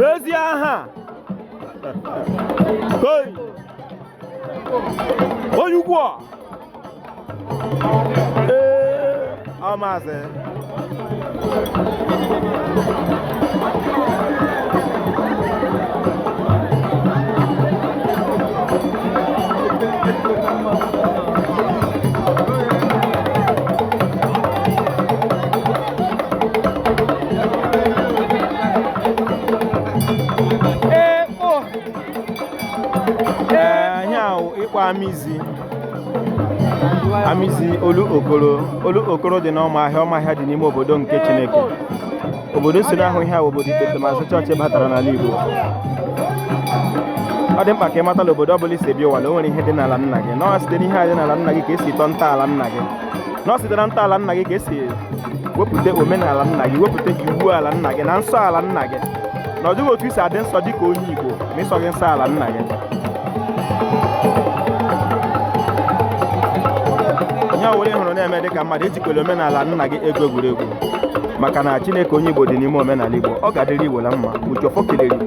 Ezi aha koi onye ukwu a. Ee, ọ maazị Ee, ihe a wụ ịkpọ amizi amizi olu okoro olu okoro dị n'Ụmụahịa. Ụmụahịa dị n'ime obodo nke Chineke, obodo si n'ahụ ihe a wụ obodo ikpetemazụ chọọchị batara n'ala Igbo. Ọ dị mkpa ka ị mata na obodo ọbụla i si bịa ụwa na o nwere ihe dị n'ala nna gị, na ọ site n'ihe a dị n'ala nna gị ka esi tọọ ntọala nna gị, na ọ site na ntọala nna gị ka esi wepụta omenala nna gị, wepụta iwu ala nna gị na nsọ ala nna gị, na ọ dịghị otu i si adị nsọ dịka onye Igbo ma ị sọghị nsọ ala nna gị. Ihe ọbụla ị hụrụ na-eme dịka mmadụ, ejikwala omenala nna gị egwu egwuregwu, maka na Chineke onye Igbo dị n'ime omenala Igbo. Ọ ga-adịrị Igbo na mma. Uche Ọfọ kelere Igbo.